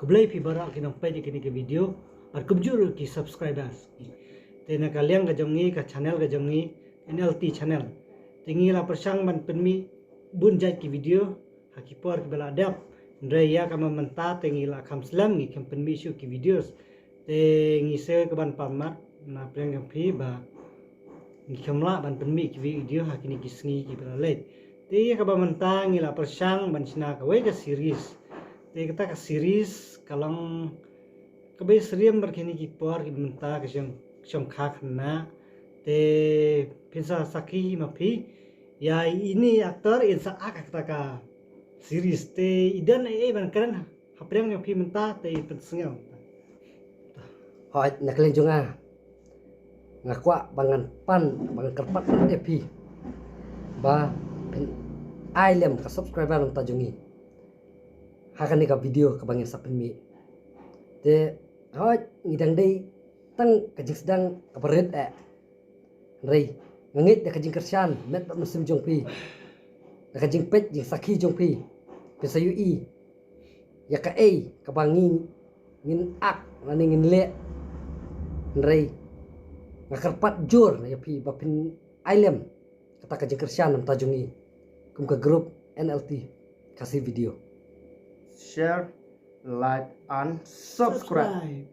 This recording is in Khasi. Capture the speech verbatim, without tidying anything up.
Khublei phi baroh ki nongpeit ïa kine ki video, bad kumjuh ruh ki subscribers. Te na ka liang ka jong ngi, ka channel ka jong ngi, N L T channel, te ngi la pyrshang ban pynmih bun jait ki video ha ki por kiba la dep. Hynrei ïa kaba mynta te ngi la kham slem, ngi kham pynmih shuh ki videos. Te ngi sngew ka ban pan mat na pdeng jong phi ba ngi kham lah ban pynmih ki video ha kine ki sngi kiba la leit. Te ïa kaba mynta ngi la pyrshang ban shna kawei ka series. Te kata ka series ka long kaba ïasyriem bad kine ki por kiba mynta, ka shong, shongkha khynnah. Te phin sa sakhi ma phi ïa ine i actor in sa act ha kata ka series. Te i don ei ei ban kren hapdeng jong phi mynta, te i pynsngew. Hooid, na ka liang jong nga, nga kwah ba ngan pan, ba ngan kyrpad ïa phi ba phin ai lem ka subscriber na bynta jong ngi ha kane ka video kaba ngin sa pynmih. Te hooid, ngi dang dei tang ka jingsdang kaba rit eh. Hynrei nga ngeit da ka jingkyrshan met bad mynsiem jong phi, da ka jingpeit jingsakhi jong phi, phin sa ïohi ïa kaei kaba ngi, ngin act lane ngin leh. Hynrei nga kyrpad jur ïa phi ba phin ai lem kata ka jingkyrshan na bynta jong ngi kum ka group N L T Khasi Video. Share, like and subscribe.